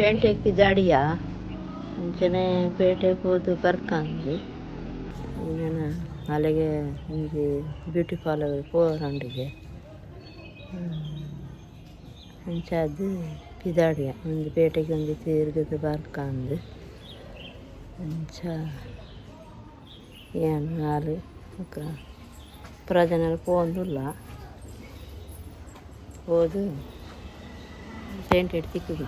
ಪೇಂಟೆಗ್ ಪಿದಾಡಿಯ ಅಂಚನೆ ಪೇಟೆ ಪೋದು ಬರ್ಕಂದ್ ನನ ಅಲೆಗೆ ಒಂಜಿ ಬ್ಯೂಟಿ ಪಾರ್ಲರ್ ಪೋವೊಡುಂಡುಗೆ ಅಂಚಾದ್ ಪಿದಾಡಿಯ ಒಂಜಿ ಪೇಟೆಗ್ ಒಂಜಿ ತಿರ್ಗುದು ಬರ್ಕಂದ್ ಅಂಚ ಯಾನ್ ಆಲ್ ಬೊಕ ಪೂರ ಜನಲ ಪೋವೊಂದುಲ್ಲ ಪೋದು painted ತಿಕ್ಕುಗ.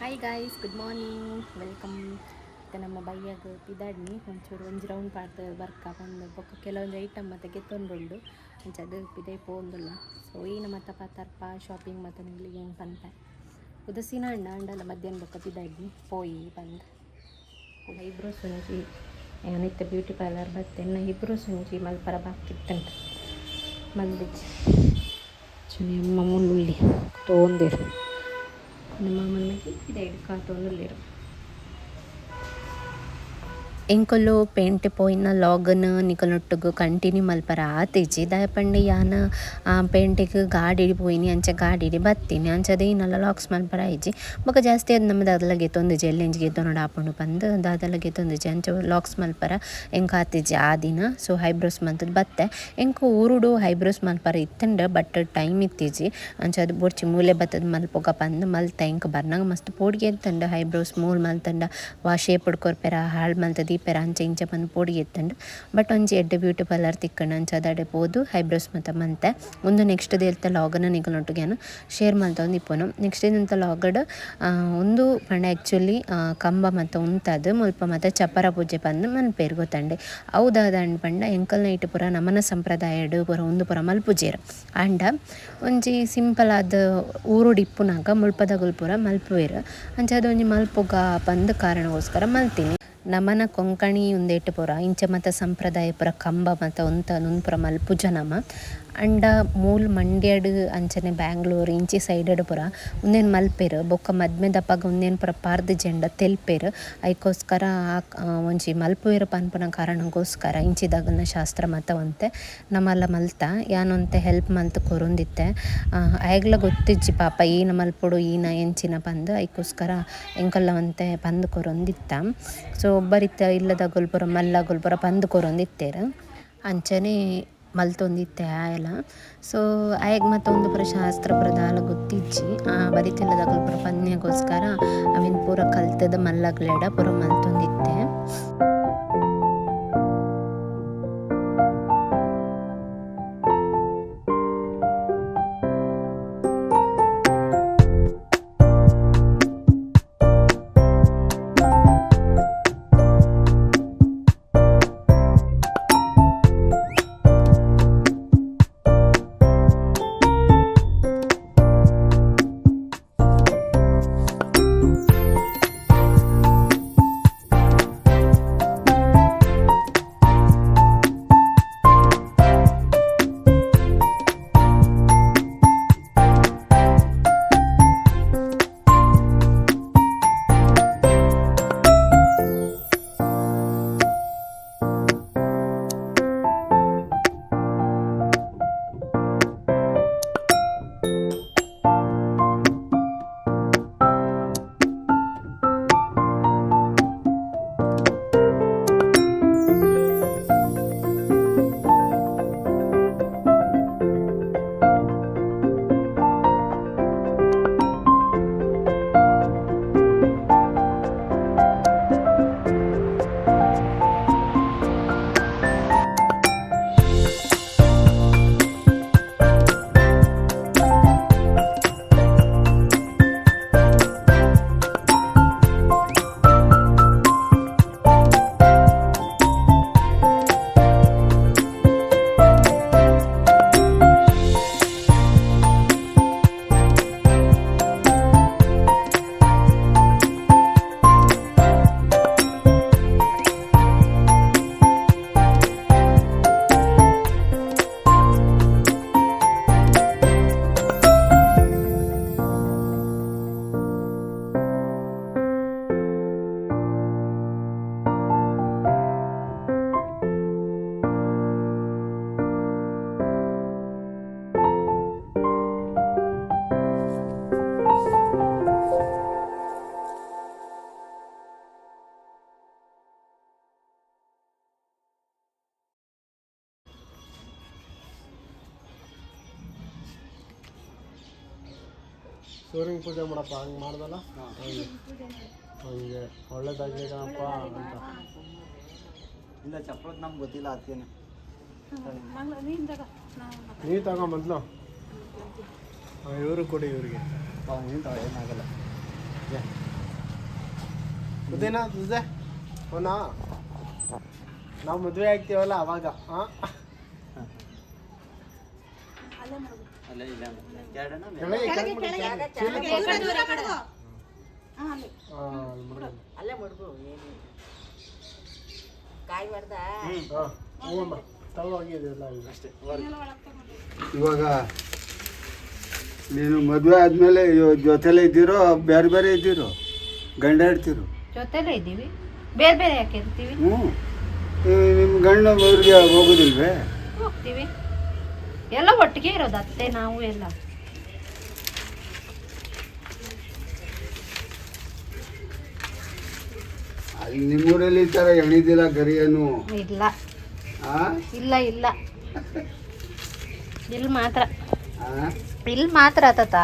Hi guys, good morning, welcome. ಇತ್ತೆ ನಮ್ಮ ಬಯ್ಯಗ್ ಪಿದಾಡ್ನಿ ಒಂಚೂರು ಒಂಜಿ ರೌಂಡ್ ಪಾಡ್ದ್ ಬರ್ಕ ಪಂದ್ ಬೊಕ್ಕ ಕೆಲವೊಂಜಿ ಐಟಮ್ ಮಾತ ಗೆತ್ತೊಂದುಂಡು ಅಂಚಾದ್ ಪಿದಯ್ ಪೋವೊಂದುಲ್ಲ. ಸೊ ಈನ ಮಾತ ಪತರ್ಪ ಶಾಪಿಂಗ್ ಮಾತ ನಿಕ್ಲೆಗ್ ಏನ್ ಪನ್ಪೆ ಉದಾಸೀನ ಅಂಡ ಅಂಡಲ ಮಧ್ಯಾಹ್ನ ಬೊಕ್ಕ ಪಿದಾಡ್ನಿ ಪೋಯಿ ಪಂದ್. ಐಬ್ರೋಸ್ ಒಂಜಿ ಯಾನ್ ಇತ್ತೆ ಬ್ಯೂಟಿ ಪಾರ್ಲರ್ ಬತ್ತೆ, ಎನ್ನ ಐಬ್ರೋಸ್ ಒಂಜಿ ಮಲ್ಪರ ಬಾಕಿ ಇತ್ತುಂಡು ಮಲ್ದಿಜ್ಜಿ. ಅಮ್ಮ ಮುಳ್ಳುಳ್ಳಿ ತೋಂದೆರ್ ನಮ್ಮ ಮಾಮನ ಮಗೆ ಪಿದಾಯ್ಡ್ ಕಾತೊಂದುಲ್ಲೆರ್. ಎಂಕುಲು ಪೇಂಟೆ ಪೋಯಿನ ಲಾಗನ್ ನಿಕಲ್ನೊಟ್ಟುಗು ಕಂಟಿನ್ಯೂ ಮಲ್ಪರ ಆತಿಜಿ. ದಾಯೆ ಪಂಡ ಯಾನ್ ಪೇಂಟೆಗ್ ಗಾಡಿಡ್ ಪೋಯಿನಿ, ಅಂಚ ಗಾಡಿಡ್ ಬತ್ತಿನಿ, ಅಂಚಾದ್ ಏನಲ ಲಾಗ್ಸ್ ಮಲ್ಪರ ಆಯಿಜಿ. ಬೊಕ ಜಾಸ್ತಿ ಆದ್ ನಮ ದಾದಲ ಗೆತೊಂದಿಜಿ, ಎಲ್ಲೆಂಜಿ ಗೆತೊನೊಡು ಆಪುಂಡು ಪಂದ್ ದಾದಲ ಗೆತೊಂದಿಜಿ, ಅಂಚ ಲಾಗ್ಸ್ ಮಲ್ಪರ ಎಂಕ್ ಆತಿಜಿ ಆ ದಿನ. ಸೊ ಐಬ್ರೋಸ್ ಮಲ್ತುದು ಬತ್ತೆ. ಎಂಕ್ ಊರುಡು ಐಬ್ರೋಸ್ ಮಲ್ಪರ ಇತ್ತುಂಡು, ಬಟ್ ಟೈಮ್ ಇತ್ತಿಜಿ, ಅಂಚಾದ್ ಬೊರ್ಚಿ ಮೂಲೆ ಬತ್ತದ್ ಮಲ್ಪೊಗ ಪಂದ್ ಮಲ್ತೆ. ಎಂಕ್ ಬರ್ನಗ ಮಸ್ತ್ ಪೋಡಿಗೆ ಇತ್ತುಂಡು, ಐಬ್ರೋಸ್ ಮೂಲ್ ಮಲ್ತುಂಡ ವಾ ಶೇಪುಡು ಕೊರ್ಪೆರ ಹಾಳ್ ಮಲ್ತುದು ದೀಪೆರ ಅಂಚ ಇಂಚ ಪಂದ್ ಪೋಡಿಗೆ ಇತ್ತುಂಡು. ಬಟ್ ಒಂಜಿ ಎಡ್ಡೆ ಬ್ಯೂಟಿ ಪಾರ್ಲರ್ ತಿಕ್ಕಂಡು, ಅಂಚಾದ್ ಅಡೆ ಪೋದು ಐಬ್ರೋಸ್ ಮಾತ ಮಂತೆ. ಉಂದು ನೆಕ್ಸ್ಟ್ ದೇಲ್ತ ಲಾಗನ ನಿಕಲ್ನೊಟ್ಟುಗೆ ಯಾನ್ ಶೇರ್ ಮಲ್ತೊಂದು ಇಪ್ಪುನು. ನೆಕ್ಸ್ಟ್ ದಿನತ ಲಾಗಡ್ ಉಂದು ಪಂಡ ಆ್ಯಕ್ಚುಲಿ ಕಂಬ ಮಾತ ಉಂತಾದ್ ಮುಲ್ಪ ಮಾತ ಚಪ್ಪರ ಪೂಜೆ ಪಂದ್ ಮನ್ಪೆರ್ ಗೊತ್ತಂಡೆ. ಅವು ದಾದಂಡ್ ಪಂಡ ಎಂಕಲ್ನ ಇಟ್ಟು ಪೂರ ನಮನ ಸಂಪ್ರದಾಯಡ್ ಪೂರ ಉಂದು ಪೂರ ಮಲ್ಪುಜೆರ್. ಆಂಡ ಒಂಜಿ ಸಿಂಪಲ್ ಆದ್ ಊರುಡು ಇಪ್ಪುನಗ ಮುಲ್ಪದಗುಲ್ ಪೂರ ಮಲ್ಪುವೆರ್, ಅಂಚಾದ್ ಒಂಜಿ ಮಲ್ಪುಗ ಪಂದ್ ಕಾರಣಗೋಸ್ಕರ ಮಲ್ತಿನಿ. ನಮನ ಕೊಂಕಣಿ ಉಂದೆಟ್ ಪೂರ ಇಂಚ ಮಾತ ಸಂಪ್ರದಾಯ ಪೂರ ಕಂಬ ಮಾತ ಉಂತ ಉಂದು ಪೂರ ಮಲ್ಪುಜ ನಮ. ಅಂಡ ಮೂಲ್ ಮಂಡ್ಯಡ್ ಅಂಚನೆ ಬ್ಯಾಂಗ್ಳೂರ್ ಇಂಚಿ ಸೈಡಡ್ ಪೂರ ಉಂದೆನ್ ಮಲ್ಪೆರ್. ಬೊಕ್ಕ ಮದ್ಮೆದಪಗ ಉಂದೆನ್ ಪೂರ ಪಾರ್ದ್ ಜೆಂಡ ತೆಲ್ಪೆರ್. ಐಕೋಸ್ಕರ ಒಂಜಿ ಮಲ್ಪುವೆರ್ ಪನ್ಪುನ ಕಾರಣಗೋಸ್ಕರ ಇಂಚಿದಗಲ್ನ ಶಾಸ್ತ್ರ ಮಾತ ಒಂತೆ ನಮಲ ಮಲ್ತ. ಯಾನೊಂತೆ ಹೆಲ್ಪ್ ಮಲ್ತ್ ಕೊರೊಂದಿತ್ತೆ. ಆಯಗ್ಲ ಗೊತ್ತಿಜ್ಜಿ ಪಾಪ ಈನ ಮಲ್ಪೊಡು ಈನ ಎಂಚಿನ ಪಂದ್, ಐಕೋಸ್ಕರ ಎಂಕಲ್ಲ ಒಂತೆ ಪಂದ್ ಕೊರೊಂದಿತ್ತ. ಸೊ ಒಬ್ಬರಿತ್ತ ಇಲ್ಲದಗುಲ್ ಪೂರ ಮಲ್ಲಗುಲ್ ಪೂರ ಪಂದ್ ಕೊರೊಂದಿತ್ತೆರ್, ಅಂಚನೆ ಮಲ್ತೊಂದಿತ್ತೆ ಆಯಲ. ಸೊ ಆಯಗ್ ಮಾತ ಉಂದು ಪೂರ ಶಾಸ್ತ್ರ ಪೂರ ದಾಲ ಗೊತ್ತಿಜ್ಜಿ. ಬರಿತಿಲ್ಲದಗುಲ್ ಪೂರ ಪನ್ಯಗೋಸ್ಕರ ಅವೆನ್ ಪೂರ ಕಲ್ತದ ಮಲ್ಲಗ್ಲೆಡ ಪೂರ ಮಲ್ತೊಂದಿತ್ತೆ. ಸೂರ್ಯನ ಪೂಜೆ ಮಾಡಪ್ಪ, ಹಂಗೆ ಮಾಡ್ದಲ್ಲ ಹಂಗೆ ಹಂಗೆ ಒಳ್ಳೇದಾಗಲಿ ಕಣಪ್ಪ ಅಂತ. ಇಲ್ಲ, ಚಪ್ರದ ನಮ್ಗೆ ಗೊತ್ತಿಲ್ಲ ಅದಕ್ಕೇನೆ. ನೀ ತಗೋ ಮೊದಲು. ಇವರು ಕೊಡಿ ಇವ್ರಿಗೆ. ನೀನು ತಗೋ, ಏನಾಗಲ್ಲ. ಮುದ್ದೇನಾ ಮುದ್ದೆ ಅವನಾ? ನಾವು ಮದುವೆ ಆಗ್ತೀವಲ್ಲ ಅವಾಗ, ಹಾಂ. ಅಲ್ಲ, ಇಲ್ಲ, ಎರಡನ್ನ ಕೆಳಗೆ ಕೆಳಗೆ ಮಡಗು, ಕೆಳಗೆ. ಹಾಂ, ಅಲ್ಲಿ ಮಡಗು. ಅಲ್ಲೇ ಮಡಗು, ಏನು ಕಾಯಿ ಹೊಡ್ದ. ಹಾಂ, ಹೋಗಮ್ಮ, ತಗೋಗಿದೆಯಲ್ಲ ಈಗ. ಅಷ್ಟೇ. ಇವಾಗ ನೀನು ಮದುವೆ ಆದಮೇಲೆ ಜೊತೆಲೇ ಇದ್ದೀರೋ, ಬೇರೆ ಬೇರೆ ಇದ್ದೀರೋ, ಗಂಡ ಹೆಂಡ್ತಿರು? ಜೊತೆಲೇ ಇದ್ದೀವಿ, ಬೇರೆ ಬೇರೆ ಯಾಕೆ ಇರ್ತೀವಿ? ಹ್ಞೂ, ನಿಮ್ಮ ಗಂಡ ಊರಿಗೆ ಹೋಗೋದಿಲ್ವೇ? ಹೋಗ್ತೀವಿ, ಎಲ್ಲ ಒಟ್ಟಿಗೆ ಇರೋದು, ಅತ್ತೆ ನಾವು ಎಲ್ಲ. ಅಲ್ಲಿ ನಿಮ್ಮೂರಲ್ಲಿ ಈ ಥರ ಎಣಿದಿಲ್ಲ ಗರಿಯನ್ನು? ಇಲ್ಲ. ಆ? ಇಲ್ಲ ಇಲ್ಲ, ಇಲ್ಲಿ ಮಾತ್ರ. ಆ? ಇಲ್ಲಿ ಮಾತ್ರ ಆತತ.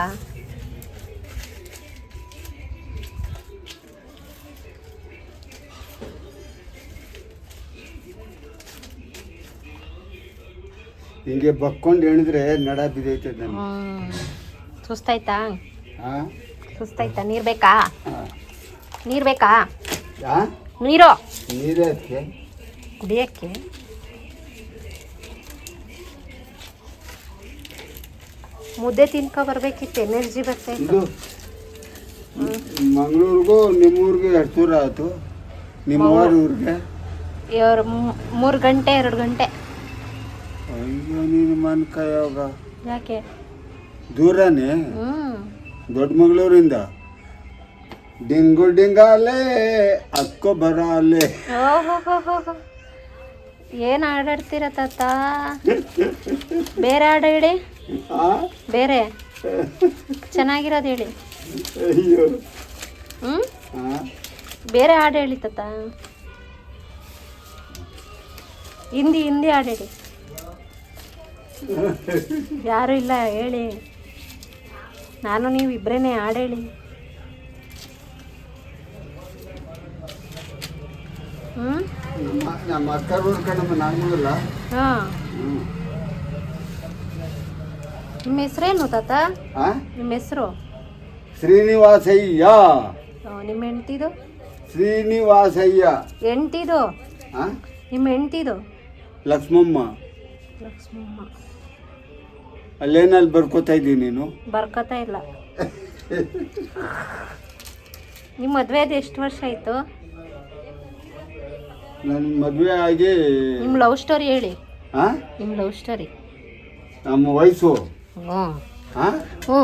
ಹಿಂಗೆ ಬಕ್ಕೊಂಡು ಎಣಿದ್ರೆ ನಡ ಬಿದ್ದೈತೆ ನನಗೆ. ಹ್ಮ್, ಸುಸ್ತಾಯ್ತಾ? ಆ? ಸುಸ್ತಾಯ್ತಾ? ನೀರು ಬೇಕಾ? ಆ. ನೀರು ಬೇಕಾ? ಆ? ನೀರು. ನೀರೇ ಅದಕ್ಕೆ? ಕುಡಿಯೋಕ್ಕೆ. ಮುದ್ದೆ ತಿನ್ಕೊ ಬರ್ಬೇಕಿತ್ತು, ಎನರ್ಜಿ ಬರ್ತಾ ಇತ್ತು. ಇದು ಮಂಗಳೂರಿಗೂ ನಿಮ್ಮೂರಿಗೆ ಎಷ್ಟು ದೂರ ಆಯಿತು, ನಿಮ್ಮ ಊರಿಗೆ? ಇವ್ರು 3 ಗಂಟೆ, 2 ಗಂಟೆ. ಅಯ್ಯೋ, ನೀನು ಮನ್ಕ ಯಾವಾಗ. ಯಾಕೆ? ದೂರನೇ. ಹ್ಮ್. ದೊಡ್ಡ ಮಂಗಳೂರಿಂದ ಡಿಂಗು ಡಿಂಗಾಲೆ ಅಕ್ಕೋ ಬರಾಲೆ. ಓಹೋ, ಏನು ಹಾಡಾಡ್ತೀರ ತಾತ? ಬೇರೆ ಹಾಡು ಹೇಳಿ. ಆ? ಬೇರೆ ಚೆನ್ನಾಗಿರೋದು ಹೇಳಿ. ಅಯ್ಯೋ. ಹ್ಞೂ. ಆ? ಬೇರೆ ಹಾಡು ಹೇಳಿ ತಾತ. ಹಿಂದಿ ಹಿಂದಿ ಹಾಡು ಹೇಳಿ. ಯಾರು ಇಲ್ಲ, ಹೇಳಿ. ನಾನು ನೀವು ಇಬ್ಬರೇನೆ, ಹಾಡು ಹೇಳಿ. ಹ್ಞೂ. ನಮ್ಮ ನಮ್ಮ ಅಕ್ಕರ ಊರು ಕಣಮ್ಮ, ನಾಗಮಂಗಲ. ಹಾಂ. ಹ್ಞೂ. ನಿಮ್ಮ ಹೆಸ್ರೇನು ತಾತ? ಆ? ನಿಮ್ಮ ಹೆಸರು? ಶ್ರೀನಿವಾಸಯ್ಯ. ನಿಮ್ಮ ಹೆಂಡ್ತಿದು? ಶ್ರೀನಿವಾಸಯ್ಯ. ಹೆಂಡ್ತಿದು? ಆ? ನಿಮ್ಮ ಹೆಂಡ್ತಿದು? ಲಕ್ಷ್ಮಮ್ಮ. ಲಕ್ಷ್ಮಮ್ಮ. ಅಲ್ಲೇನಲ್ಲಿ ಬರ್ಕೋತಾ ಇದ್ದೀನಿ ನೀನು? ಬರ್ಕೋತಾ ಇಲ್ಲ. ನಿಮ್ಮ ಮದುವೆದು ಎಷ್ಟು ವರ್ಷ ಆಯಿತು? ನನ್ನ ಮದುವೆ ಆಗಿ ನಿಮ್ಮ ಲವ್ ಸ್ಟೋರಿ ಹೇಳಿ. ಆ? ನಿಮ್ಮ ಲವ್ ಸ್ಟೋರಿ. ನಮ್ಮ ವಯಸ್ಸು? ಹ್ಞೂ. ಆ? ಹ್ಞೂ.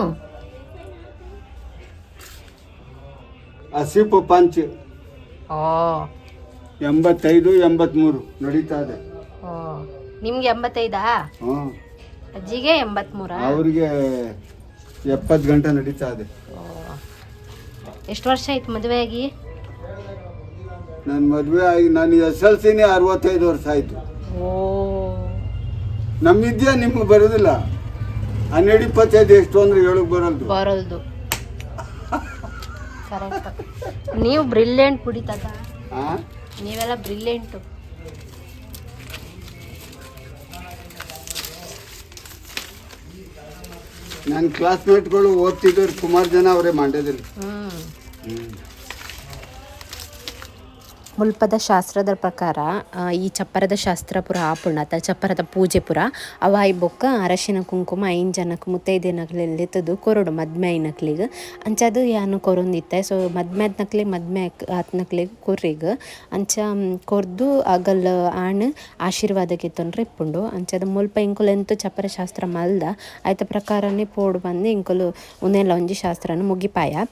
ಹಸಿಪು ಪಂಚ್. ಓ. 85, 83 ನಡೀತಾ ಇದೆ. ಓ, ನಿಮ್ಗೆ 85ಆ? ಹ್ಞೂ. ಅಜ್ಜಿಗೆ 83ಆ? ಅವ್ರಿಗೆ 70 ಗಂಟೆ ನಡೀತಾ ಇದೆ. ಎಷ್ಟು ವರ್ಷ ಆಯ್ತು ಮದುವೆ ಆಗಿ? ನನ್ನ ಮದುವೆ ಆಗಿ, ನಾನು ಎಸ್ ಎಲ್ ಸಿನೇ 65 ವರ್ಷ ಆಯಿತು. ಓ. ನಮ್ಮ ವಿದ್ಯೆ ನಿಮ್ಗೆ ಬರೋದಿಲ್ಲ. 12 25 ಎಷ್ಟು ಅಂದ್ರೆ ಹೇಳಕ್ ಬರಲ್ದು. ಬರಲ್ದು, ಕರೆಕ್ಟ್. ನೀವು ಬ್ರಿಲಿಯಂಟ್ ಬಿಡಿ ತಾತ. ಆ? ನೀವೆಲ್ಲ ಬ್ರಿಲಿಯಂಟು. ನನ್ನ ಕ್ಲಾಸ್ಮೇಟ್ಗಳು ಓದ್ತಿದ್ದವ್ರು ಸುಮಾರು ಜನ ಅವರೇ ಮಂಡ್ಯದಲ್ಲಿ. ಹ್ಞೂ. ಹ್ಞೂ. ಮುಲ್ಪದ ಶಾಸ್ತ್ರದ ಪ್ರಕಾರ ಈ ಚಪ್ಪರದ ಶಾಸ್ತ್ರ ಪೂರ ಆಪುಂಡು ಅತ್ತ, ಚಪ್ಪರದ ಪೂಜೆ ಪೂರ ಅವಾಯ್ ಬೊಕ್ಕ ಅರಶಿನ ಕುಂಕುಮ 5 ಜನಕ್ಕೆ ಮುತ್ತೈದೆನಕ್ಲೆಲ್ಲ ಕೊರಡು ಮದ್ಮೆ ಐನಕ್ಲಿಗೆ. ಅಂಚದು ಯಾನು ಕೊರೊಂದಿತ್ತೆ. ಸೊ ಮದ್ಮೆ ಆದ್ನಕ್ಲಿಗೆ, ಮದ್ಮೆ ಆತ್ನಕ್ಲಿಗೆ ಕೊರ್ರಿಗ್ ಅಂಚ ಕೊರ್ದು ಅಗಲ್ ಆಣ್ ಆಶೀರ್ವಾದ ಗೆತ್ತೊಂಡ್ರೆ ಇಪ್ಪುಂಡು. ಅಂಚದ ಮುಲ್ಪ ಇಂಕುಲೆಂತು ಚಪ್ಪರ ಶಾಸ್ತ್ರ ಮಲ್ದ ಐತ ಪ್ರಕಾರನೇ ಪೋಡು ಬಂದು ಇಂಕುಲು ಉಂದೆಲ್ಲ ಒಂಜಿ ಶಾಸ್ತ್ರನ ಮುಗಿಪಾಯ.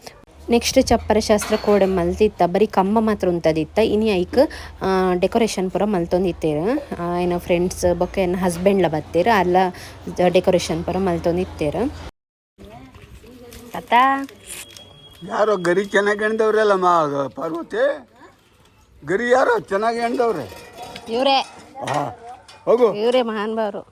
ನೆಕ್ಸ್ಟ್ ಚಪ್ಪರ ಶಾಸ್ತ್ರ ಕೋಡೆ ಮಲ್ತಿತ್ತ, ಬರೀ ಕಂಬ ಮಾತ್ರ ಉಂತದಿತ್ತ. ಇನಿ ಐಕ್ ಡೆಕೋರೇಷನ್ ಪೂರ ಮಲ್ತೊಂದಿತ್ತೇರು. ಏನ ಫ್ರೆಂಡ್ಸ್ ಬೊಕ್ಕ ಎನ್ನ ಹಸ್ಬೆಂಡ್ಲ ಬತ್ತೀರು, ಅಲ್ಲ ಡೆಕೋರೇಷನ್ ಪೂರ ಮಲ್ತೊಂದಿತ್ತೇರು ತಾತ. ಯಾರೋ ಗರಿ ಚೆನ್ನಾಗಿ ಎಣ್ದವ್ರಲ್ಲ ಮಾ ಪಾರ್ವತಿ, ಗರಿ ಯಾರೋ ಚೆನ್ನಾಗಿ ಎಣ್ದವ್ರೆ. ಇವರೇ. ಹಾ, ಹೋಗು. ಇವರೇ ಮಹಾನ್ ಭಾವರು.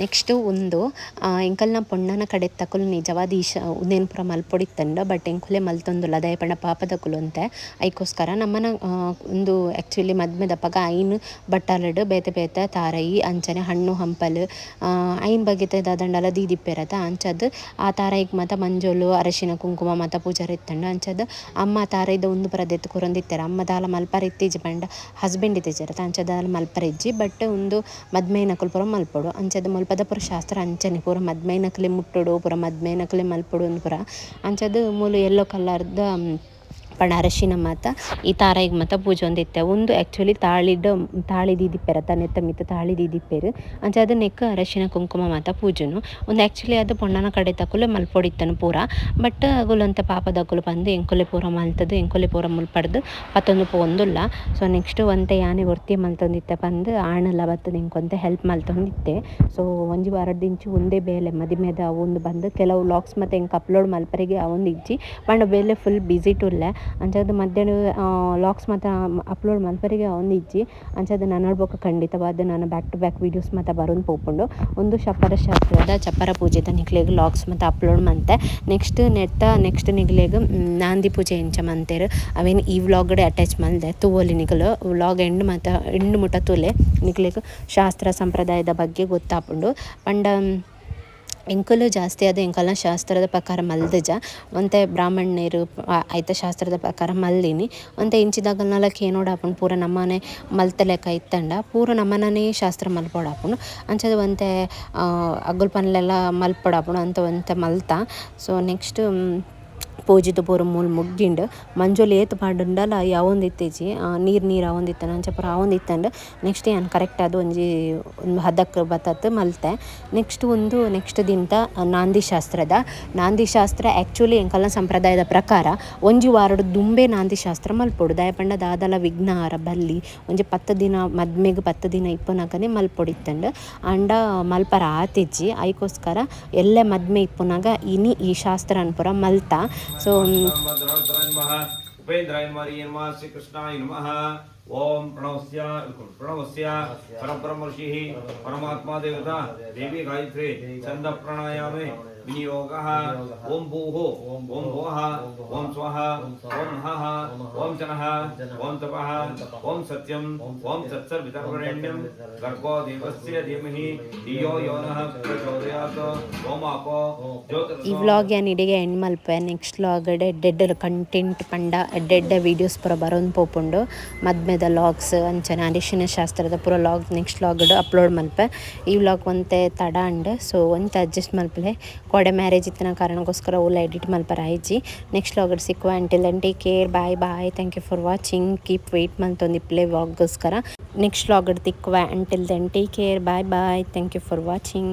Next ಉಂದು ಎಂಕಲ್ನ ಪೊಣ್ಣನ ಕಡೆತ್ತಕುಲು ನಿಜವಾದ ಈಶ ಉಂದೆನ್ ಪೂರ ಮಲ್ಪೊಡಿತ್ತಂಡ, ಬಟ್ ಎಂಕುಲೆ ಮಲ್ತೊಂದುಲ್ಲ. ದಾಯೆ ಪಂಡ ಪಾಪದಕುಲು ಅಂತೆ. ಐಕೋಸ್ಕರ ನಮ್ಮನ ಉಂದು ಆ್ಯಕ್ಚುಲಿ ಮದ್ಮೆದಪಗ ಐನ್ ಬಟ್ಟಲುಡ್ ಬೇತೆ ಬೇತೆ ತಾರಯಿ ಅಂಚನೆ ಹಣ್ಣು ಹಂಪಲು ಐನ್ ಬಗೆತ ದಾದಂಡಲ ದೀದಿಪ್ಪೆರತ. ಅಂಚಾದ್ ಆ ತಾರಯಿಗ್ ಮಾತ ಮಂಜೊಲು ಅರಶಿನ ಕುಂಕುಮ ಮಾತ ಪೂಜಾರ ಇತ್ತಂಡ. ಅಂಚಾದ್ ಅಮ್ಮ ತಾರಯಿದ ಉಂದು ಪೂರ ದೆತ್ತ್ ಕೊರೊಂದಿತ್ತೆರ್. ಅಮ್ಮ ದಾಲ ಮಲ್ಪರೆ ಇತ್ತಿಜಿ ಪಂಡ ಹಸ್ಬೆಂಡ್ ಇತ್ತಿಜೆರತ, ಅಂಚ ದಾಲ ಮಲ್ಪರೆ ಇಜ್ಜಿ. ಬಟ್ ಉಂದು ಮದ್ಮೆನಕುಲು ಪೂರ ಮಲ್ಪೊಡು. ಅಂಚಾದ್ ಮುಲ್ಪದ ಪೂರ ಶಾಸ್ತ್ರ ಅಂಚನೆ ಪೂರ ಮದ್ಮೆನಕಲೆ ಮುಟ್ಟೊಡು, ಪೂರ ಮದ್ಮೆನಕಲೆ ಮಲ್ಪೊಡು ಅಂದ್ ಪೂರ. ಅಂಚಾದ್ ಮೂಲು ಎಲ್ಲೋ ಕಲರ್ದ ಪಂಡ ಅರಶಿನ ಮಾತ ಈ ತಾರಾಯಿಗ್ ಮಾತ ಪೂಜೊಂದಿತ್ತೆ. ಉಂದು ಆ್ಯಕ್ಚುಲಿ ತಾಳಿಡ್ ತಾಳಿ ದೀದಿಪ್ಪೆರತ, ನೆತ್ತ ಮಿತ್ತ್ ತಾಳಿ ದೀದಿಪ್ಪೆರ್. ಅಂಚಾದ್ ನೆಕ್ಕ್ ಅರಶಿನ ಕುಂಕುಮ ಮಾತ ಪೂಜುನು. ಉಂದು ಆ್ಯಕ್ಚುಲಿ ಅದು ಪೊಣ್ಣನ ಕಡೆತಕುಲು ಮಲ್ಪೊಡಿತ್ತನು ಪೂರ. ಬಟ್ ಅಗುಲಂತ ಪಾಪದಕುಲು ಪಂದ್ ಎಂಕುಲೆ ಪೂರ ಮಲ್ತದು ಎಂಕುಲೆ ಪೂರ ಮುಲ್ಪಡ್ದು ಪತ್ತೊಂದು ಪೋವೊಂದುಲ್ಲ. ಸೊ ನೆಕ್ಸ್ಟ್ ಒಂತೆ ಯಾನೆ ಒರ್ತಿ ಮಲ್ತೊಂದಿತ್ತೆ ಪಂದ್ ಆಣಲ ಬತ್ತುದು ಎಂಕೊಂತೆ ಹೆಲ್ಪ್ ಮಲ್ತೊಂದಿತ್ತೆ. ಸೊ ಒಂಜಿ ವಾರದಿಂಚಿ ಒಂದೇ ಬೇಲೆ ಮದಿಮೆದ ಉಂದು ಬಂದು ಕೆಲವು ವ್ಲಾಗ್ಸ್ ಮತ್ತೆ ಎಂಕ್ ಅಪ್ಲೋಡ್ ಮಲ್ಪರೆಗೆ ಅವೊಂದಿಜ್ಜಿ ಪಂಡ ಬೇಲೆ ಫುಲ್ ಬ್ಯುಸಿ ಉಲ್ಲೆ. ಅಂಚಾದ್ ಮಧ್ಯಾಹ್ನ ವ್ಲಾಗ್ಸ್ ಮಾತ ಅಪ್ಲೋಡ್ ಮಲ್ಪರೆಗೆ ಅವೊಂದಿಜ್ಜಿ. ಅಂಚಾದ್ ನನಡ್ ಬೊಕ್ಕ ಖಂಡಿತವಾದ್ ನಾನು back to back videos ಮಾತ ಬರೋದು ಪೋಪುಂಡು. ಒಂದು ಚಪ್ಪರ ಶಾಸ್ತ್ರದ ಚಪ್ಪರ ಪೂಜೆದ ನಿಕ್ಲೆಗ್ ವ್ಲಾಗ್ಸ್ ಮಾತ ಅಪ್ಲೋಡ್ ಮಂತೆ. ನೆಕ್ಸ್ಟ್ ನೆತ್ತ ನೆಕ್ಸ್ಟ್ ನಿಕ್ಲೆಗ್ ನಾಂದಿ ಪೂಜೆ ಎಂಚ ಮಂತೆರ್ ಅವೇನು ಈ ವ್ಲಾಗ್ ಅಟ್ಯಾಚ್ ಮಲ್ದೆ ತೂವೊಲಿ. ನಿಕುಲು ವ್ಲಾಗ್ ಎಂಡ್ ಮಾತ ಎಂಡ್ ಮುಟ ತೂಲೆ, ನಿಕ್ಲೆಗ್ ಶಾಸ್ತ್ರ ಸಂಪ್ರದಾಯದ ಬಗ್ಗೆ ಗೊತ್ತಾಪುಂಡು. ಪಂಡ ಎಂಕುಲು ಜಾಸ್ತಿ ಆದ್ ಎಂಕಲ್ನ ಶಾಸ್ತ್ರದ ಪ್ರಕಾರ ಮಲ್ದಿಜ. ಒಂತೆ ಬ್ರಾಹ್ಮಣೆರ್ ಐತ ಶಾಸ್ತ್ರದ ಪ್ರಕಾರ ಮಲ್ದಿನಿ. ಒಂತೆ ಇಂಚಿದಾಗಲ್ನಲ ಕೇನೋಡಾಪುಂಡು ಪೂರ ನಮ್ಮನೆ ಮಲ್ತ ಲೆಕ್ಕ ಇತ್ತಂಡ ಪೂರ ನಮ್ಮನೇ ಶಾಸ್ತ್ರ ಮಲ್ಪೊಡಾಪುಂಡು. ಅಂಚಾದ್ ಒಂತೆ ಅಗುಲ್ ಪನ್ಲೆಲ್ಲ ಮಲ್ಪೊಡಾಪುಂಡು ಅಂತ ಒಂತೆ ಮಲ್ತ. ಸೊ ನೆಕ್ಸ್ಟ್ ಪೂಜಿದ ಪೂರ ಮೂಲು ಮುಗ್ಗಿಂಡ್. ಮಂಜೊಲು ಏತ್ ಪಾಡುಂಡಲ ಯಾವೊಂದಿತ್ತಿಜಿ, ನೀರು ನೀರು ಆವೊಂದಿತ್ತಂಡ ಅಂಚ ಪೂರ ಆವೊಂದಿತ್ತಂಡ. ನೆಕ್ಸ್ಟ್ ಯಾನ್ ಕರೆಕ್ಟ್ ಆದ್ ಒಂಜಿ ಒಂದು ಹದಕ್ ಬತ್ತತ್ ಮಲ್ತೆ. ನೆಕ್ಸ್ಟ್ ಒಂದು ನೆಕ್ಸ್ಟ್ ದಿನದ ನಾಂದಿ ಶಾಸ್ತ್ರದ ನಾಂದಿ ಶಾಸ್ತ್ರ ಆ್ಯಕ್ಚುಲಿ ಎಂಕಲ್ನ ಸಂಪ್ರದಾಯದ ಪ್ರಕಾರ ಒಂಜಿ ವಾರಡ್ ದುಂಬೆ ನಾಂದಿ ಶಾಸ್ತ್ರ ಮಲ್ಪೊಡು. ದಾಯೆ ಪಂಡ ದಾದಲ ವಿಘ್ನ ಆರ ಬಲ್ಲಿ ಒಂಜಿ 10 ದಿನ ಮದ್ಮೆಗ್ 10 ದಿನ ಇಪ್ಪುನಗನೆ ಮಲ್ಪೊಡಿತ್ತಂಡ್. ಆಂಡ ಮಲ್ಪರ ಆತಿಜ್ಜಿ. ಐಕೋಸ್ಕರ ಎಲ್ಲೆ ಮದ್ಮೆ ಇಪ್ಪುನಾಗ ಇನಿ ಈ ಶಾಸ್ತ್ರನ್ ಪೂರ ಮಲ್ತ. ಸೊ ಉಪೇಂದ್ರಾಯ ನಮಃ, ಶ್ರೀಕೃಷ್ಣಾಯ ನಮಃ. ಓಂ ಪ್ರಣವಸ್ಯ ಪ್ರಣವಸ್ಯ ಪರಬ್ರಹ್ಮ ಋಷಿಃ ಪರಮಾತ್ಮ ದೇವತಾ ದೇವಿ ಗಾಯತ್ರಿ ಛಂದ ಪ್ರಾಣಾಯಾಮೆ ವಿನಿಯೋಗಃ. ಓಂ ಭೂಃ ಓಂ ಭುವಃ ಓಂ ಸ್ವಃ ಓಂ ಹಃ ಓಂ ಜನಃ ಓಂ ತಪಃ ಓಂ ಸತ್ಯಂ ಓಂ ತತ್ಸವಿತರ್ವರೆಣ್ಯಂ ಭರ್ಗೋ ದೇವಸ್ಯ ಧೀಮಹಿ ಧಿಯೋ ಯೋ ನಃ ಪ್ರಚೋದಯಾತ್. ಓಂ ಆಪೋ ಜ್ಯೋತಿರ್ಸೋ. ಈ ವ್ಲಾಗ್ ಯಾನ್ ಇಡೆಗೆ ಎಂಡ್ ಮಲ್ಪೆ. ನೆಕ್ಸ್ಟ್ ವ್ಲಾಗ್ ಎಡ್ಡೆಡ್ಡೆ ಕಂಟೆಂಟ್ ಪಂಡ ಎಡ್ಡೆಡ್ಡೆ ವೀಡಿಯೋಸ್ ಪೂರ ಬರೋಂದು ಪೋಪುಂಡು. ಮದ್ಮೆದ ವ್ಲಾಗ್ಸ್ ಅಂಚನೆ ಅರಿಶಿನ ಶಾಸ್ತ್ರದ ಪೂರ vlog next vlog upload ಮಲ್ಪೆ. ಈ ವ್ಲಾಗ್ ಒಂತೆ ತಡ ಅಂಡ್, ಸೊ ಒಂತೆ ಅಡ್ಜಸ್ಟ್ ಮಲ್ಪಲೆ. ಕೋಡೆ ಮ್ಯಾರೇಜ್ ಇತ್ತಿನ ಕಾರಣಕ್ಕೋಸ್ಕರ ಓಲ ಎಡಿಟ್ ಮಲ್ಪರ ಆಯ್ಜಿ. ನೆಕ್ಸ್ಟ್ ವ್ಲಾಗ್ ಸಿಕ್ಕುವ. Until then take care, bye bye, thank you for watching. Keep wait ಮಲ್ತೊಂದಿಪ್ಪಲೆ ವ್ಲಾಗ್ಗೋಸ್ಕರ. Next vlog ತಿಕ್ಕುವ. Until then take care, bye bye, thank you for watching.